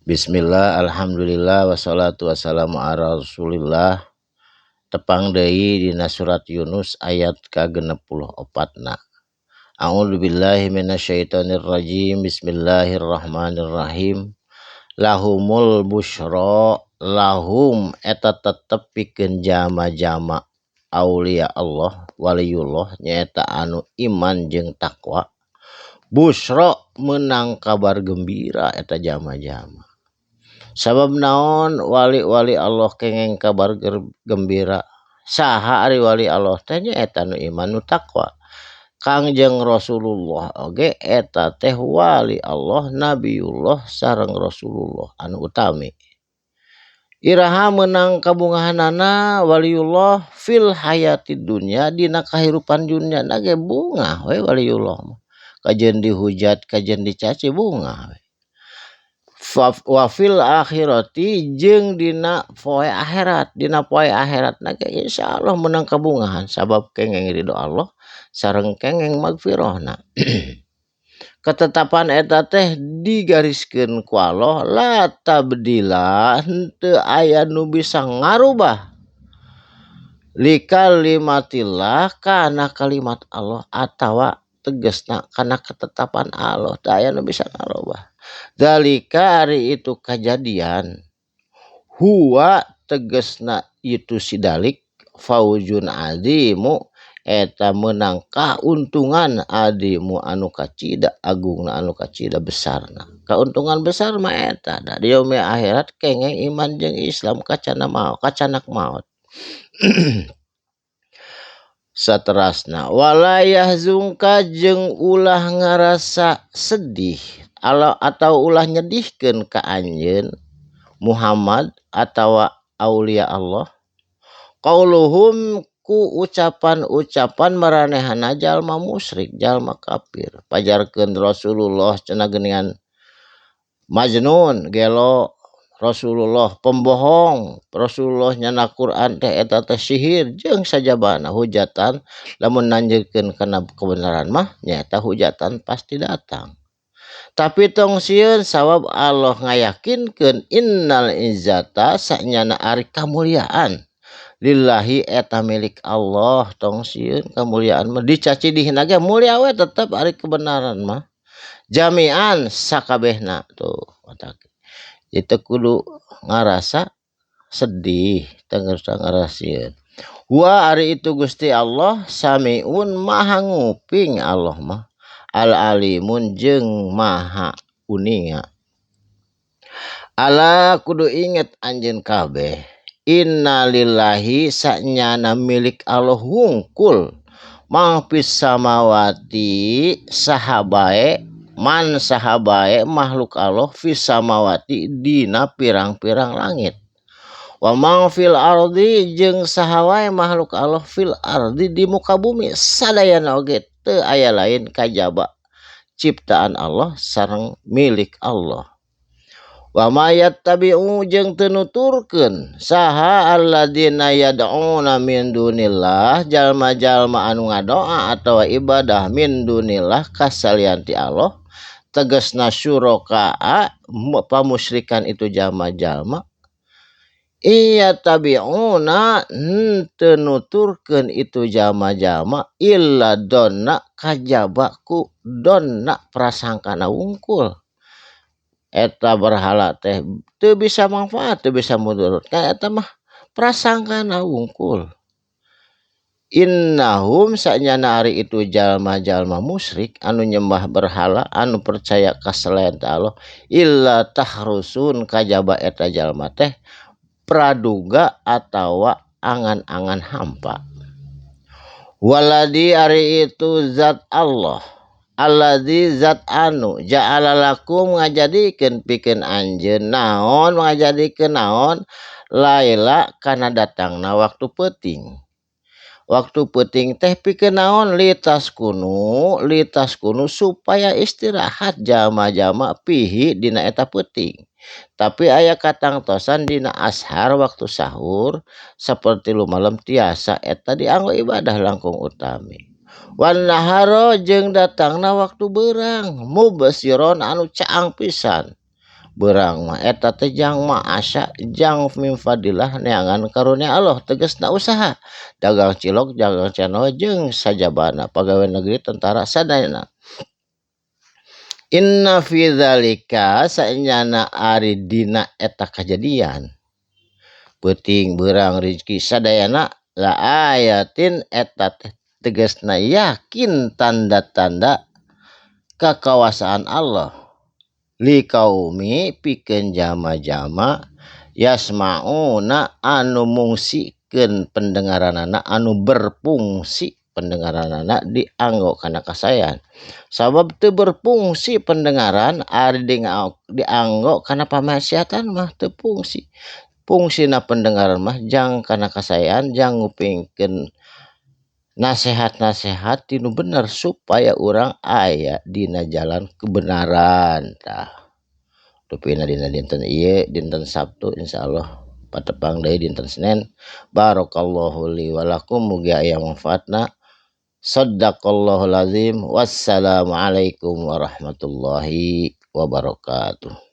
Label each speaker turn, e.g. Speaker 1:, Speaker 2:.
Speaker 1: Bismillah, alhamdulillah, wassalatu wassalamu ala rasulillah. Tepang deui dina surat Yunus ayat ka-64 na. A'udzu billahi minasyaitonir rajim. Bismillahirrahmanirrahim. Lahumul busyra, lahum eta tetep pikeun jama-jama aulia Allah, waliyullah, nyaeta anu iman jeung takwa. Busyra, menang kabar gembira eta jama-jama. Sabab naon wali-wali Allah kengeng kabar gembira? Saha ari wali Allah teh? Nyaeta nu iman, nu takwa. Kangjeng Rasulullah oge eta teh wali Allah, nabiullah sareng Rasulullah anu utami. Iraha meunang kabungahanana waliullah? Fil hayatid dunya, dina kahirupan dunya na ge bungah we waliullah mah. Kajeun dihujat, kajeun dicaci, bungah we. Wa fil akhirati, jeung dina poe akhirat. Dina poe akhirat na ge insyaallah meunang kabungahan, sabab kengeng ridho Allah sareng kengeng magfirahna. Ketetapan eta teh digariskeun ku Allah, la tabdila, henteu aya nu bisa ngarubah, likalimatillah, kana kalimat Allah, atawa tegasna kana ketetapan Allah teu aya nu bisa ngarubah. Dzalika, ari itu kajadian, huwa, tegasna itu si dalik, fauzun azimu, eta meunang kauntungan, azimu, anu kacida agungna, anu kacida besarna. Kauntungan besar mah eta da di yaumil akhirat kengeng iman jeung Islam kacana maot, kacanak maot. Saterasna, wala yahzunka, jeung ulah ngarasa sedih atau ulah nyedihkeun ka anjeun Muhammad atawa aulia Allah, qauluhum, ku ucapan-ucapan maranehana jalma musyrik, jalma kafir. Pajarkeun Rasulullah cenah geuningan majnun, gelo, Rasulullah pembohong, Rasulullah nyana Quran teh eta teh sihir, jeung sajabana hujatan. Lamun nanjeurkeun kana kebenaran mah nyaeta hujatan pasti datang. Tapi tong sieun, sabab Allah ngayakinkeun, innal izzata, sanyana ari kamuliaan, lillahi, eta milik Allah. Tong sieun, kamuliaan mah dicaci dihina ge mulia we tetep ari kebenaran mah, jami'an, sakabehna. Tuh, otak itu kudu ngarasa sedih, teu ngarasa. Wa, ari itu Gusti Allah, samiun, maha nguping Allah mah, al alimun, jeung maha uninga. Ala, kudu inget anjeun kabeh, innalillahi, sanyana milik Allah wungkul, ma fis samawati, saha bae, man, saha bae makhluk Allah, fis samawati, dina pirang-pirang langit, wa man fil ardi, jeung saha wae makhluk Allah, fil ardi, di muka bumi, sadayana oge teu aya lain kajaba ciptaan Allah sareng milik Allah. Wa ma yattabi'u, jeung teu nuturkeun saha, alladzina yad'una min dunillah, jalma-jalma anu ngadoa atawa ibadah, min dunillah, kasalian ti Allah, tegasna syuraka'a, pamusyrikan itu jalma-jalma, iyattabi'una, henteu nuturkeun itu jalma-jalma, illa dhanna, kajaba ku dhanna, prasangkana wungkul. Eta berhala teh teu bisa manfaat, teu bisa mudorot kan, eta mah prasangkana wungkul. Innahum, sanyana ari itu jalma-jalma musyrik anu nyembah berhala, anu percaya ka selain Allah, illa takhrusun, kajaba eta jalma teh praduga atawa angan-angan hampa. Waladi, ari itu zat Allah, alladzi, zat anu, ja'ala lakum, ngajadikeun pikeun anjeun naon, ngajadikeun naon, laila, kana datangna waktu peuting. Waktu peuting teh pikeun naon? Litaskunu, litaskunu, supaya istirahat jalma-jalma, fihi, dina eta peuting. Tapi aya katangtosan dina ashar, waktu sahur, sapertilu malam tiasa eta dianggo ibadah langkung utami. Wan naharo, jeung datangna waktu beurang, mubsiron, anu caang pisan. Beurang mah eta teh jang ma'asya jang min fadillah neangan karunia Allah tegasna usaha dagang cilok dagang cendol jeung sajabana pagawe negeri tentara sadayana. Inna fi dzalika saenyana ari dina eta kajadian peuting beurang rezeki sadayana la ayatin eta teh tegasna yakin tanda-tanda kakawasaan Allah li kaumi pikeun jama-jama yasmauna anu mungsikeun pendengaranana anu berfungsi pendengaranana dianggo kana kasaean. Sabab teu berfungsi pendengaran ari dianggo kana pamaksiatan mah teu fungsi. Fungsina pendengaran mah jang kana kasaean jang ngupingkeun nasehat-nasehat tinu bener supaya urang aya dina jalan kebenaran. Tah rupina dina dinten ieu dinten Sabtu insyaallah patepang deui dinten Senin. Barakallahu li wa lakum mugi aya manfaatna. Shadaqallahul azim. Wassalamualaikum warahmatullahi wabarakatuh.